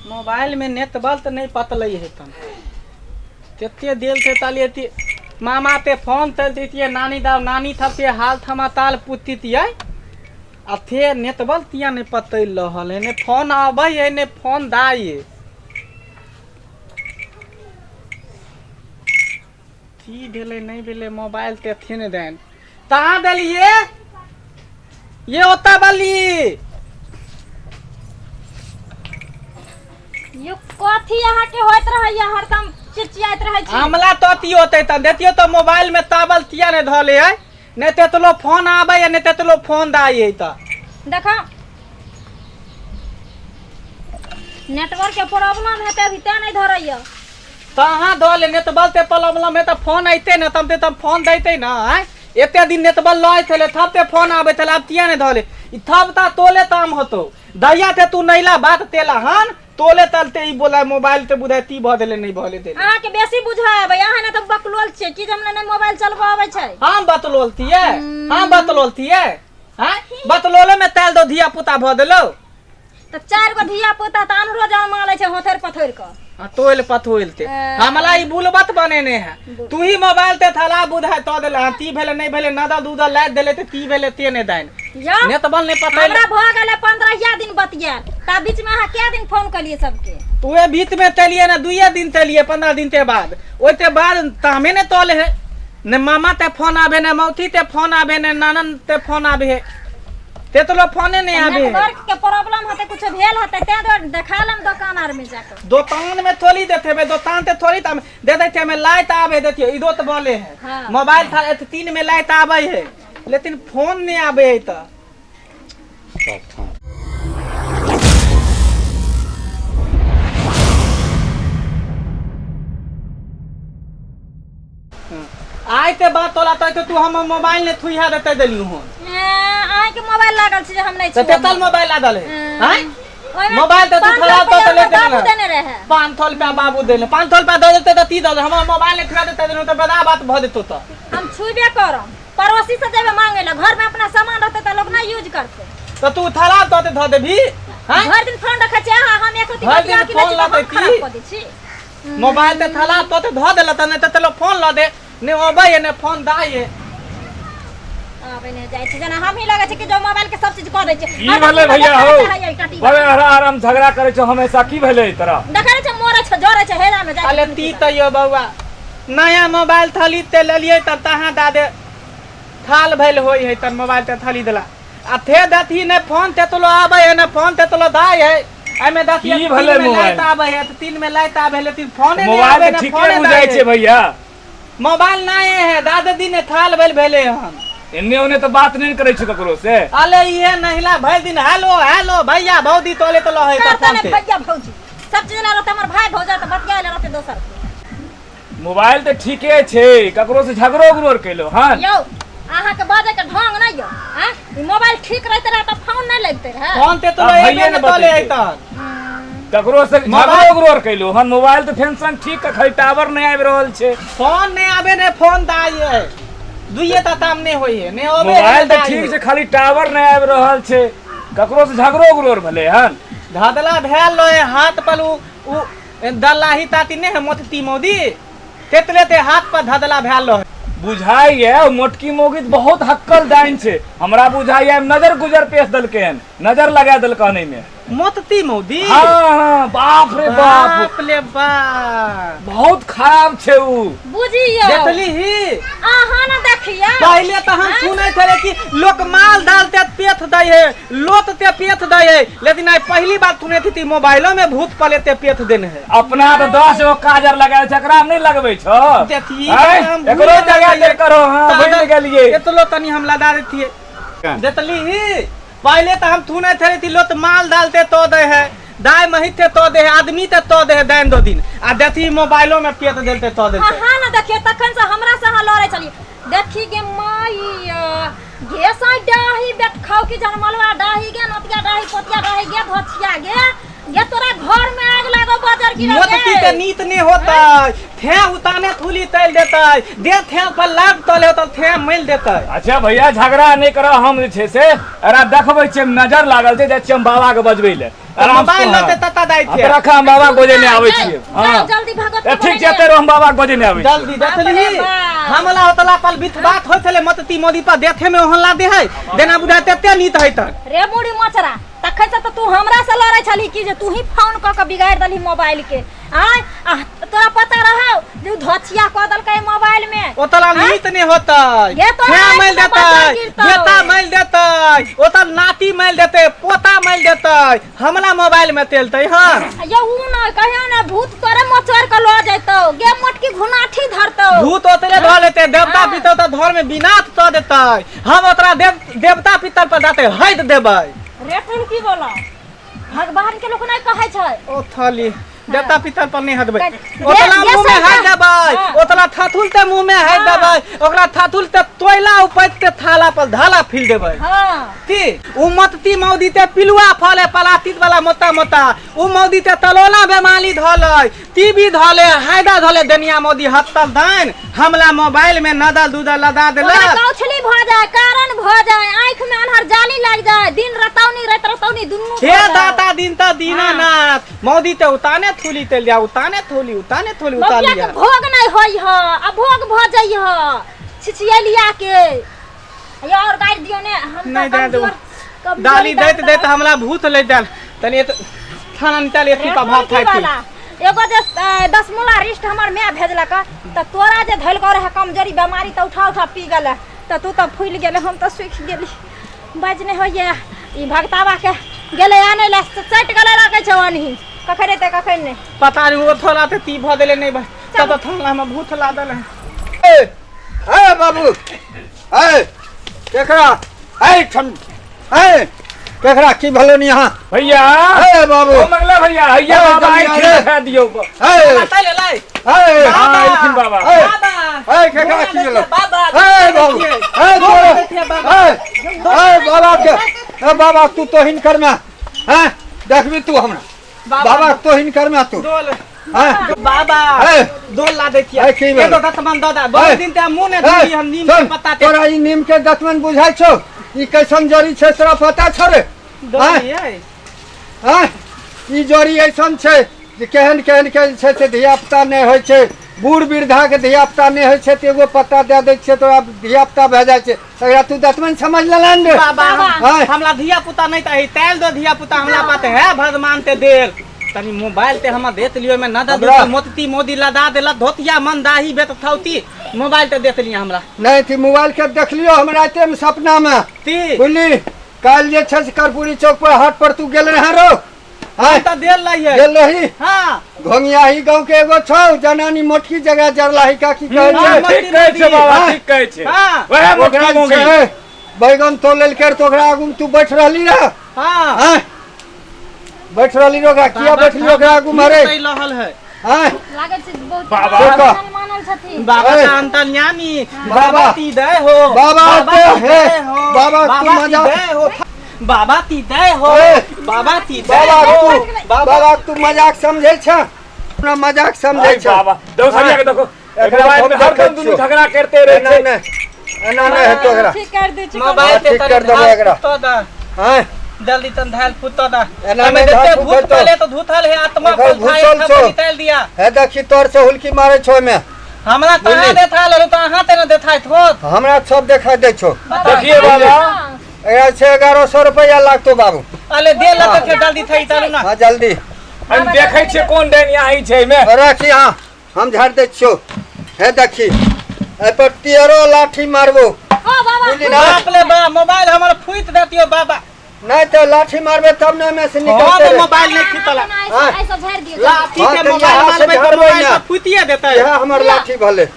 मोबाइलमे नेटवर्क तऽ नहि पतलै है तन कते देल से ताली अथी मामा ते फोन चल दैतियै नानी दाव नानी थपे हाल थमा ताल पूछतियै आ थे नेटवर्क तिया नहि पतैल रहल है, ने फोन आबै है ने फोन दाइ है। की भेलै नहि भेलै मोबाइल ते अथी नहि देन तहाँ देलियै ये ओता बली। यो कथी अहाँ के होइत रहैया, हरदम चिचियाइत रहै छी? हमला तो अथी होते त देतियो तो मोबाइल में ताबल तिया नहीं धले है, नहीं तेतलो फोन आबै है, नहीं तेतलो फोन दाई है। त देखो नेटवर्क के प्रॉब्लम हेतै अभी, तें नहीं धरैया। कहाँ धऽ ले नेटवर्क के प्रॉब्लम है त फोन अइते ने तब ते फोन दैते ना। आय एते दिन नेटवर्क लय छलै तब ते फोन आबै छलै, आब किया नहीं धले ई थब ता तोले ताम होतो दैया ते तू नैला बात तेला हन तोले तलते ई बोला मोबाइल ते बुझाय ती भ देले नहीं भले देले। अहाँ के बेसी बुझाय आबै, अहाँ ने त बकलोल छियै की जे हमरा नहीं मोबाइल चलबऽ आबै छै। हम बतलोल थिए, हम बतलोल थिए, हैं बतलोले में तेल दो धिया पुता भ देलो। त चार गो धिया पुता त अनरो जमा लै छै होथर पथर क। हाँ, तोल पथोल ते हमला ई बुलबत बनेने है, तू ही मोबाइल ते थला बुझाय तो देले। हाँ ती भेले नहीं भेले नदल दूदल लाद देले ते ती भेले ते नहीं दाइन यौ ने त बल नहीं पता। हमरा भ गेलै 15 दिन बतियाल, ता बीच में अहाँ कै दिन फोन कलिए सबके? उहे बीच में तलिए ना दुइये दिन तलिए 15 दिन ते बाद, ओते बाद तामे ने तोले है ने मामा ते फोन आबे ने मौसी ते फोन आबे ने नानन ते फोन आबे है, ते तो लोग फोने नहीं आबे है। नेटवर्क के प्रॉब्लम होते कुछ भेल होते तें दुआरे देखा लम दुकान आर में जाके। दोकान में थोड़ी देते बे, दोकान ते थोड़ी तम दे देते में लाइट आबे देतियो इदो तो बोले है। हाँ। मोबाइल था एत 3 में लाइट आबे है लेकिन फोन नहीं आबे है। त आइ ते बात तोला तो तू हम मोबाइल ने थुइहा देते देलियो हन। अहाँ के मोबाइल लागल छै जे हम नहीं त छुअब। तेतल मोबाइल लागल है। हैं ओहिमे मोबाइल त तू 500 खराब रुपैआ तो ले हमर बाबू देने देने रहे। 500 रुपया बाबू देने, 500 रुपया दऽ देते त ती दऽ दे, हमरा मोबाइल ने थुआ देते देलहुँ त बड़ा बात भऽ जेतौ। त हम छुबे करम, पड़ोसी से जेबे मांगे ला, घर में अपना सामान रहते त लोग नहीं यूज करते। त तू थला दऽ दे धऽ देबही हैं? भरि दिन फोन रखै छै अहाँ, हम एक रत्ती भरि दिन बतिया के लै फोन छी त लतै हम खराब की? कऽ दै छी। मोबाइल ते थला तो ते धऽ देला त नहीं त तेलो फोन ल दे ने अबै है ने फोन दाइ है। आबै नहि जाइ छै जेना हमही लगै छै कि जो मोबाइल के सब चीज कऽ दै छै। की भेलै भैया हो, बड़े आराम झगड़ा करै छौ हमेशा, की भेलै तोरा? देखै छै मरै छै जरै छै हेरा में जाइ। अले ती त यो बौआ नया मोबाइल थली ते लेलियै त तहाँ दादे थाल भेल होई है तन मोबाइल ते थली देला आ थे दथी ने फोन ते तोलो आबै है ने फोन ते तोलो दाइ है। एहिमे दथी की भेलै तीन में मोबाइल? लाइट आबै है त 3 में लाइट आबै है लेकिन फोने नहीं मोबाइल आबै तऽ ने ठीके फोने बुझाइ दाइ छै है। भैया। मोबाइल नहीं है दादा दिन ने थाल भेल भेले हन। एन्ने ओन्ने तऽ बात नहि करै छै ककरो से। अले इहे नहिला भरि दिन हेलो हेलो भैया भौजी तोले तो लहे त करते फोन ने ते। भैया भौजी सब चीज ला रहते हमर भाई भौजा त बतियाए ला रहते दोसर के। मोबाइल तऽ ठीके छै, ककरो से झगड़ो उगड़ो आर केलौ हन? यौ अहाँ के बाजे के ढंग नहीं यौ। हैं ई मोबाइल ठीक रहते रहे त फोन नहीं लगते रहे। फोन ते तो आब लहे भैये ने ने तोले है बतेतै। तन। ककरो से मोबाइल- झगड़ो उगड़ो आर केलौ हन? मोबाइल तऽ फैंसन ठीक के खाली टावर नहि आबि रहल छै। फोन नहीं आबे ने फोन दाइ है दुइये ता ताम नहीं होई है ने अबे है, मोबाइल ने तऽ दाइ ठीक है। छै खाली टावर नहि आबि रहल छै। ककरो से झगड़ो उगड़ो आर भेलै हन? धदला भेल रहे हाथ पर उ उ दलाही ताती नहीं है मोती मोदी तेतले ते हाथ पर धदला भेल रहे। बुझाइए ओ मोटकी मोगी तऽ बहुत हक्कल डाइन छै, हमरा बुझाइए नजर गुजर पेश देलकै हन, नजर लगा देलकै हन एहिमे। मोती मोदी? हाँ हाँ बाप रे बाप, बाप ले बाप, बहुत खराब छै उ। बुझियौ देखली ही अहाँ न देखियौ। पहले तो हम सुनै छले कि लोक माल दाल ते पेथ दै है लोत ते पेथ दै है, लेकिन आइ पहली बार सुनै थी मोबाइलो में भूत पले ते पेथ देने है। अपना तऽ 10 गो काजर लगायल छै, एकरा नहि लगबै छौ? देखी, आँय? हम एकरो भूले लगा गेलियै। दे करो। हाँ भूलि गेलियै। एतलो तनी हम लगा देतियै। देखली ही पहले तो हम सुनै छले कि लोक माल दाल ते तो दे है दाय महित ते तो दे है आदमी ते तो दे है दाइन दो दिन आ देखी मोबाइलो में पेथ देलते तो देलते। अहाँ न देखियौ तखन से हमरा से अहाँ लड़ै छलियै। देखी गे माइया गे साइ डाही बेट खाउ कि जनमलवा डाही गे नतिया डाही पोतिया डाही गे धोछिया गे गे तोरा घर में आग लागो बजर गिरल मोतती गे। के नीत नहीं होता थे उताने थूली तैल देता दे थे पर लाभ तले होता थे मिल देता। अच्छा भैया झगड़ा नहीं करो, हम जे छै से एकरा देखबै छियै नजर लागल छै, जाइ छियै हम बाबा के बजबै ले। आराम से मोबाइल हाँ। लते तता दाइ हाँ, थे तऽ रखा हम बाबा के बजेने आबै छियै। जाओ जल्दी भगत ए, ठीक छै, एते रहो, हम बाबा के बजेने आबै छियै। जल्दी बाप रे देखली बाप। हमला ओतला पल बिथ बात होय छले मतती मोदी पर देखे में ओहन ला दे है देना बुझा तेते नीत है तक। रे मुड़ी मचरा, तखन से तऽ तू हमरा से लड़ै छलही कि जे तू ही फोन कऽ के बिगाड़ि देलही मोबाइल के। आय आ तोरा पता रहौ जे उ धोछिया कऽ देलकै मोबाइल में? ओतला नीत नहीं होतै। ये तोरा हे आँखि मैल में देतै, बजर गिरतौ। बेटा मैल देतै, ओतल नाती मैल देतै, पोता मैल देतै, हमला मोबाइल में तेलतै। हँ ये उ न कहियो ने भूत तोरे मोचर के लऽ जैतौ गे, मोटकी घुनाठी धरतौ। भूत ओतरे धऽ लेतै, देवता पितर तऽ धर में विनाश कऽ देतै। हम ओतरा देवता पितर पर जाते हटि देबै। रे की बोला, भगवान के लोक नहीं कहै छै। ओ थली देवता पितर पर नहीं हटबै। ओतला ये मुंह में सरकार- हट देबै। ओतला थथुल ते मुंह में हट देबै, ओकरा थथुल ते तोयला उपैत ते थाला पर धाला फिल देबै। की उ मतती मौदी ते पिलुआ फले पलातित वाला मोटा मोटा, उ मौदी ते तलोला बेमाली धलै, टीबी धले, हायदा धले, दनिया मौदी हत्तल दान हमला मोबाइल में नदल दूदल लदा ओकरा देलक। कौछली भऽ जाय, कारण भऽ जाय, आँखि में अन्हर जाली लागि जाय, दिन रतौनी राति रतौनी दुनू हे भऽ जाय। दाता दिन त दीनानाथ मौदी ते उताने थूली तेल जा, उताने थूली, उताने थूली मौगिया के उतालिया। भोग नहीं होई ह, आ भोग भऽ जाइ ह छिछियलिया के। ये और गाड़ि दियौ ने हम तऽ नहीं दे देबो। कमजोर डाली दैत दाल दैत हमला भूत ले डाल तनी एत थाना निकाल एथी रे पर भात मुर्गी खाइ थी। वाला। एगो जे दसमूला रिष्ट हमर माय भेजलक तऽ तोरा जे धैलको रहे कमजोरी बेमारी तऽ उठा उठा पी गेलै, तऽ तू तऽ फूलि गेलै, हम तऽ सुखि गेली। बाजि नहि होइए। ई भगताबा के गेलै आनै लए, सटि गेलै लगै छै ओनही, कखन एतै कखन नहि पता नहीं। ओ थोड़ा ते ती भऽ देले नहीं भाई, तब तऽ थाना में भूत ला देले। ए ए बाबू, ए केकरा, ए ठन, ए केकरा की भलो नी यहाँ? भैया। ए बाबू। ओ मंगला भैया, हैया ए, बाबा जल्दी आइ आ रे। देखा दियौ। ए ले लाई। ए हाँ, एलखिन बाबा। ए बाबा। ए केकरा की भेलो? बाबा। ए बाबू, ए तोरा, ए ए बाबा के, ए बाबा तू तो हिनकर में हैं देखबी तू हमरा बाबा तो हिनकर में तू डोल हैं बाबा ए डोल ला दै छियै। ए, की भेल? एगो दतमन दऽ दे, बहुत ए, दिन ते मुँह ने ए, धोली हम नीम के सुन, पत्ता ते तोरा ई नीम के दतमन बुझाइ छौ? ई कैसन जड़ी छै तोरा पता छौ रे? डोलियै। हैं ई जड़ी ऐसन छै जे केहन केहन के छै से धिया पुता नहि होइ छै, बूढ़ वृद्धा के धिया पुता नहि होइ छै तऽ एगो पत्ता दए दै छियै तऽ ओकरा धिया पुता भए जाइ छै। एकरा तू दतमन समझ लेलन रे? बाबा। हैं? हमला धिया पुता नहीं त तैल दो धिया पुता हमला पाते है भगवान ते देल। तनी मोबाइल ते हम देत लियो में नदा हमरा? मोती मोदी लदा देला धोतिया मन दाही बेत थौती मोबाइल ते देत लिया हमरा। नहि थी मोबाइल के देखलियो हम राते में सपना में। ती बुझली, काल्हि जे छै से कर्पूरी चौक पर हाट पर तू गेल रहे रो? हैं? त देल रहिए। गेल रही? हाँ। घोंगियाही गाँव के एगो छौ जनानी मोटकी जगह जरलाही का की कहै हाँ, छै? ठीक कहै छै बाबा। हाँ। ठीक कहै छै। हाँ। वएह मोटकी ओकरा जे मौगी छै बैगन तोड़ लेलकै तऽ ओकरा आगू मे तू बैठ रहली रह? हाँ। हैं? बैठ रहली रे ओकरा किया बैठली ओकरा आगू मे रे? तै लहल है। हैं? लागै छै बहुत बाबा। मानल मानल छथिन। बाबा ए। का अंतर्यामी बाबा। बाबा ती दे हो। बाबा ते ती हे। दे हो। बाबा तू बाबा ती मजा- दे हो, बाबा ती दे हो। ए। बाबा ती दे बाबा हो। तू बाबा तू मजाक समझै छ? अपना मजाक समझै अरे छ? बाबा देखो सरिया के देखो। एकरा मोबाइल में हम देखै हरदम दुनू छियौ। झगड़ा करते रहै एना छै। नहि, एना नहि हेतौ एकरा। ठीक कर दै छी। मोबाइल ते ठीक कर तनी देबै धाल एकरा। फुटो दा। हैं? जल्दी तन धाल फुटो दा। एना हमें नहि देखते धाल भूत फुटतो। पहले तो धूथल है आत्मा एकर पर थाए घुसल छौ। निकाल दिया। हे देखी तोर से हुलकी मारै छौ ओहिमे। हमरा कहाँ बुझली? देखा ललो तो अहाँ ते न देखाइत होत। हमरा सब देखाइ दै छौ। देखिए बाबा। एकरा छै 1100 रुपैआ लागतो बाबू। अले दे लत के जल्दी थई चलू ना। हाँ जल्दी। हम देखै छियै कोन डाइन यहाँ छै एहिमे। रख यहाँ, हम झाड़ दै छियौ। हे देखी एहि पर तेरो लाठी मारबो। ओ बाबा। बुझली ना? बाप ले बा मोबाइल हमर फूट देतियो बाबा। नहीं तो लाठी मारबे तब ना एमे से हाँ निकलते तो रे। मोबाइल नहीं खींचला। हाँ। ऐसा झाड़ दियौ। लाठी हाँ, के तऽ मोबाइल यहाँ से मारबे तो झाड़बै मोबाइल ना। तो फूटिए देतै। यह हमर लाठी भले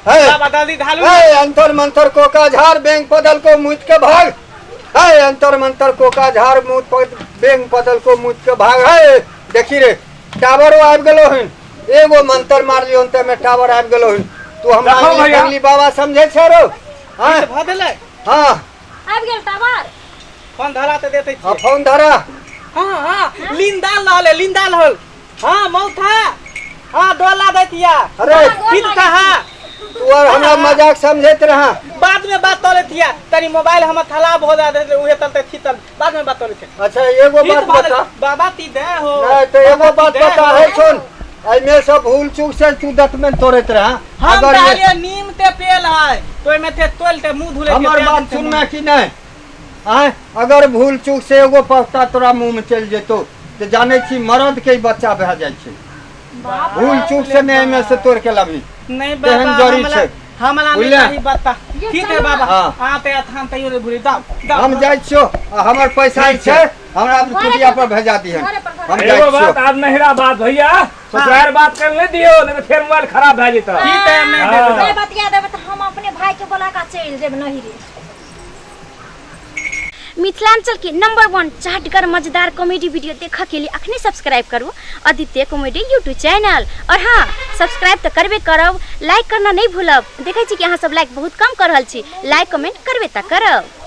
है। बाबा जल्दी ढालू। है अंतर मंतर कोका झाड़ बैंक पदल को मुत के भाग है। अंतर मंतर कोका झाड़ मुत बैंक पदल को मुत के भाग है। देखी रे टावरो आबि गेलो हन, एगो मंतर मारलियो हन में टावर आबि गेलो हन। तू हमरा देखो अंगली भैया। कंगली बाबा समझै छै रो? हाँ भऽ देलै। हाँ आबि गेल टावर। फोन धरा ते देते हाँ छियै। फोन धरा। हाँ हाँ लिंदा लहल है, लिंदा लहल। हाँ मौथा हाँ डोला दैतिया। अरे फिर कहा तू आर हमरा मजाक समझैत रहा। बाद में बात तोले थिया तनी मोबाइल हमर खराब हो जाते उहे तलते थी तल बाद में बात तोले थे। अच्छा एगो ठीक बात बात बता। बाबा ती दे हो। नहीं तो एगो बाबा बात ती दे बता हो। है सुन, एहिमे सब भूल चूक से तू दतमन तोड़ैत रहा। हम अगर ये कहलिए नीम ते पेल है तो एमे थे तोल ते मुंह धुले हमर बात सुनना कि नहीं? आय अगर भूल चूक से एगो पत्ता तोरा मुंह में चलि जेतो तो जानै छी मरद के ही बच्चा भए जाइ छै। भूल चूक से नहीं एहिमे से तोड़ के लाबी। नहीं तेहन बाबा जड़ी हमला छै। हमला नहीं बुझले? चाही बत्ता। ये ठीक है चलो बाबा। हाँ। हाँ ते अथान तैयो रे भूली दाओ दाओ। हम जाइ छियो आ हमर पैसा ठीक छै छै। हमरा कुटिया पर भेजा दिहन। घरे पर, घरे हम जाइ एगो छियो। बात आज नहिरा बात भैया ससुरार बात कर नहीं दियो नहीं तो फिर मोबाइल खराब भए जेतै। ठीक है मैं दे हाँ। देब। नहीं बतिया देबै तऽ हम अपने भाई के बोला के चलि जेब नहिरे। मिथिलांचल के नंबर 1 चहटगर मजेदार कॉमेडी वीडियो देखऽ के लिए अखने सब्सक्राइब करू आदित्य कॉमेडी यूट्यूब चैनल। और हाँ सब्सक्राइब तऽ करबे करब, लाइक करना नहीं भूलब। देखै छी कि अहाँ सब लाइक बहुत कम कर रहल छी, लाइक कमेंट करबे तऽ करब।